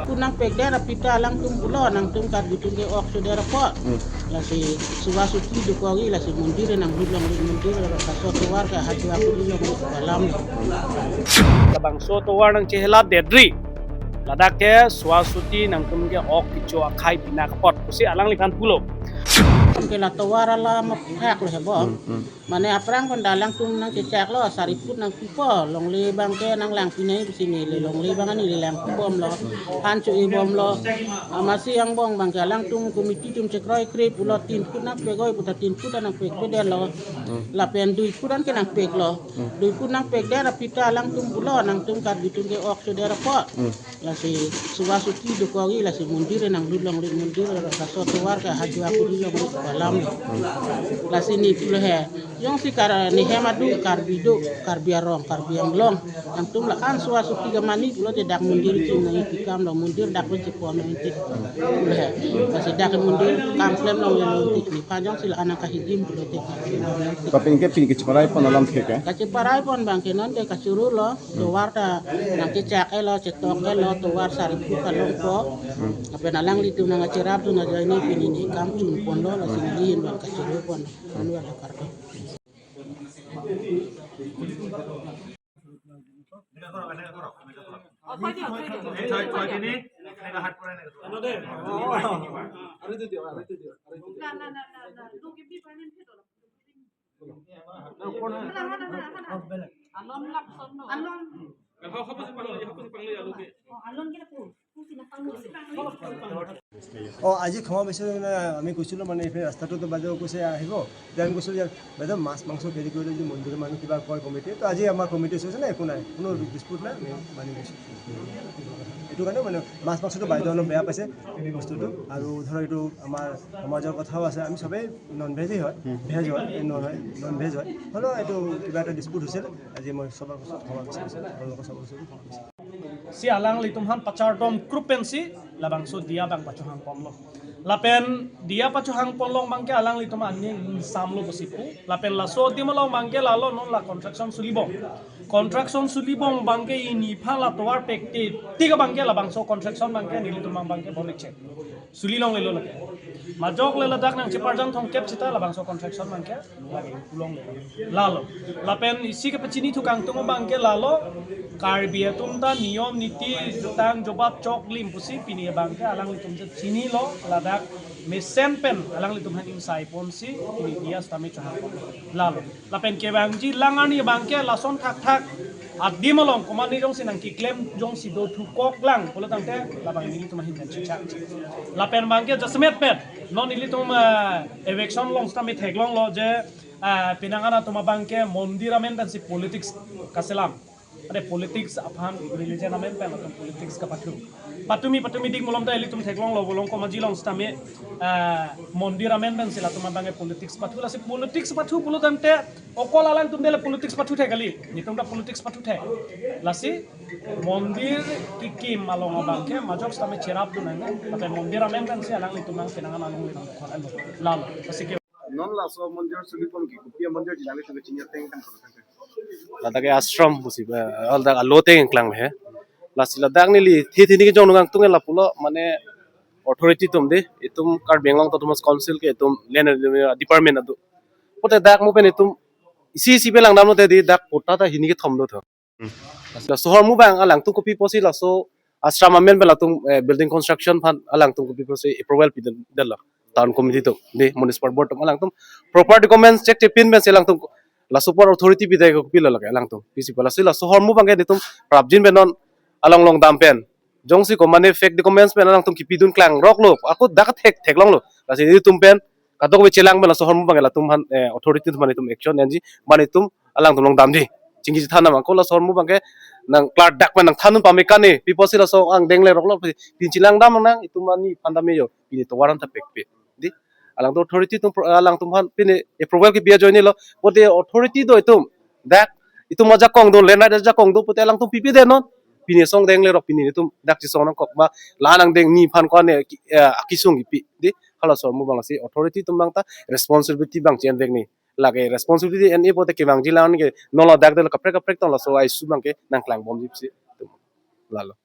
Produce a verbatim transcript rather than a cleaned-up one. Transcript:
Kunang pekder apita alangtum pulo, nangtum Karbi atum ke ok suder apot. Hmm. Lasi suwa suti dukogi, lasi mondir nang dulong di mondir, kaso tovar ke hajua pulilong di alam. Labangso tovar nangchehelat detri. Ladak ke suwa suti nangtum ke ok kecho akhai pinak apot pusi alangliphan pulo. Ke la tovar alam aphak lo hebo. Hmm, hmm. Mane aphrang pen da alangtum nangchechak lo, sari phut nangpipo, longle abangke nanglangpi nai pusi neli, longle abang neli langpi bomlo, han cho-e bomlo, amatsi angbong abangke alangtum committee atum chekroikre pulo, tin phut nangpegoi puta tin phut nangpekpedetlo, lapen dui phut anke nangpeklo, dui phut nangpekdet apita alangtum pulo, nangtum Karbi atum ke ok suder apot. Lasi suwa suti dukogi, lasi mondir nang dulong di mondir, kaso tovar ke hajua pulilong di alam. Lasi ne pulo he. Jongsi Kar, ne hem adung Karbi do, Karbi arong, Karbi Anglong. Nangtum la-an suwa suti ke mane pulote dak mondir chim nangji kam lo, mondir dak lo chipon nangji pulo he. Lasi dak mondir kam klemlong lo nangji. Nephan jongsi la-an nangkahijim pulote. Tapi anke pini kacheparai pon alam thek ke? Kacheparai pon abangke non de kachuru lo. Tovar ta nangchechak-e lo, chetok-e lo, tovar sari phut kalongpo. Lapen alanglitum nangkacherap dun ajoine pini ne kam chun ponlo, lasi neli ahin abang kachuru pon. Anwar la karto. অ, আজি সমাবেশৰ দিনা আমি কৈছিলোঁ, মানে, এইফালে ৰাস্তাটোতো বাইদেউ কৈছে আহিব, যে আমি কৈছিলোঁ যে বাইদেউ, মাছ মাংস কেৰি কৰিলে যদি মন্দিৰৰ মানুহ কিবা কয় কমিটিয়ে, তো আজি আমাৰ কমিটি আছে নে একো নাই, কোনো ডিছপিউট নাই, আমি মানি লৈছোঁ। এইটো কাৰণে, মানে, মাছ মাংসটো বাইদেউ অলপ বেয়া পাইছে বস্তুটো, আৰু ধৰক এইটো আমাৰ সমাজৰ কথাও আছে, আমি সবেই নন ভেজেই হয়, ভেজ হয়, এই নন হয়, নন ভেজ হয়, হ'লেও এইটো কিবা এটা ডিছপিউট হৈছিল। আজি মই সবৰ ওচৰত ক্ষমা বিচাৰিছোঁ, আপোনালোকৰ সবৰ ওচৰত ক্ষমা বিচাৰিছোঁ। Si alanglitum aphan pachardom krup pensi labangso diya abang pachohang ponlo. Lapen diya pachohang ponlong abangke alanglitum aning ingsamlo pusi pu. Lapen laso adim along abangke lalo non la construction sulibom. Construction sulibom abangke nephan la tovar pekte tik abangke labangso construction abangke nelitum abangke bonik chek. Sulilonglelo lake. Majok le ladak nangcheparjang thomkep sita labangso construction abangke lake pulonglelo. Lalo. Lapen isi kepachini thu kangtung abangke lalo. Karbi atum ta niyom niti jutang jobab choklim pusi pini abangke alanglitum chinilo ladak mesen pen alanglitum aphan ingsai ponsi pini diya sitame chohang. Lalo. Lapen kevangji lang arni abangke lason thakthak adim along komatne jongsi nangkeklem jongsi do thukoklang pulo tangte labang nelitum ahin pen chechak. Lapen abangke jasemet pen non nelitum, eh, eviction along sitame theklonglo je, eh, pinangan atum abangke mondir amen pensi politics kaselam. Ade politics aphan religion amen pen latum politics kapathu. Patumi patumi dik malom ta ilitum theklonglo bolong komaji along sitame, ah, mondir amen pensi latum abangke politics pathu. Lasi politics pathu pulo tangte okol alangtum dele politics pathu thek kali. Netum ta politics pathu thek. Lasi mondir kekim along abangke majok sitame cherap dun nang. Tapi mondir amen pensi alanglitum nang pinangan along linang khon alo. Lalo. Lasi ke Non laso mondir sulipon ke, kopi amondir ji nangli tungke chini ateng kan koro tangke. Ladak ke ashram pusi, eh, ladak alo ateng klang he. Lasi ladak neli thi thi ni kejong nungang tung lapulo, mane authority atum de, itum Karbi Anglong Autonomous Council ke itum land department ado. Pote dak mo pen itum isi isi pe langdamlo te di dak patta ta hini kethom do tho. Hmm. Laso ahormu abang alangtum kopi pusi laso ashram amen pen latum, eh, building construction aphan alangtum kopi pusi approval pidetlo. Town committee atum, de municipal board atum alangtum proper documents check chepin pensi alangtum laso apor authority pidetlo, kopilo lake alangtum. Pisi pu laso, laso ahormu abangke netum prapjin pen non along longdam pen. Jongsi komatne fake documents pen alangtum kipidun klangroklo. Ako dak thek theklonglo. Lasi netum pen kadokave chelang pen laso ahormu abangke latum aphan, eh, authority atum aphan itum action enji, mane itum alangtum longdamji. Chingki chethan nang ako laso ahormu abangke nang klardak pen nangthandun pame kani, pi pusi laso angdeng leroklo, pin chelangdam nang, itum ani phandam yo, pini tovar an ta pekpe. Di, alangtum authority atum pro-, alangtum aphan pini approval kepi ajoinelo, pote authority do itum, dak, itum ajakong do, land right ajakong do, pote alangtum pipedet non, pini song deng lerok pini itum dak chesong nangkok ma, la-an angdeng nephan ko-an, eh, ki-, eh, akesung kipi. Di, halaso ahormu abang lasi authority atum abang ta responsibility abang chi-envek ni. lake responsibility en-e pote kevangji la-an ke non ladak de lo kaprek kaprek tong laso a-issue abang ke nangklangbomji pusi. Lalo.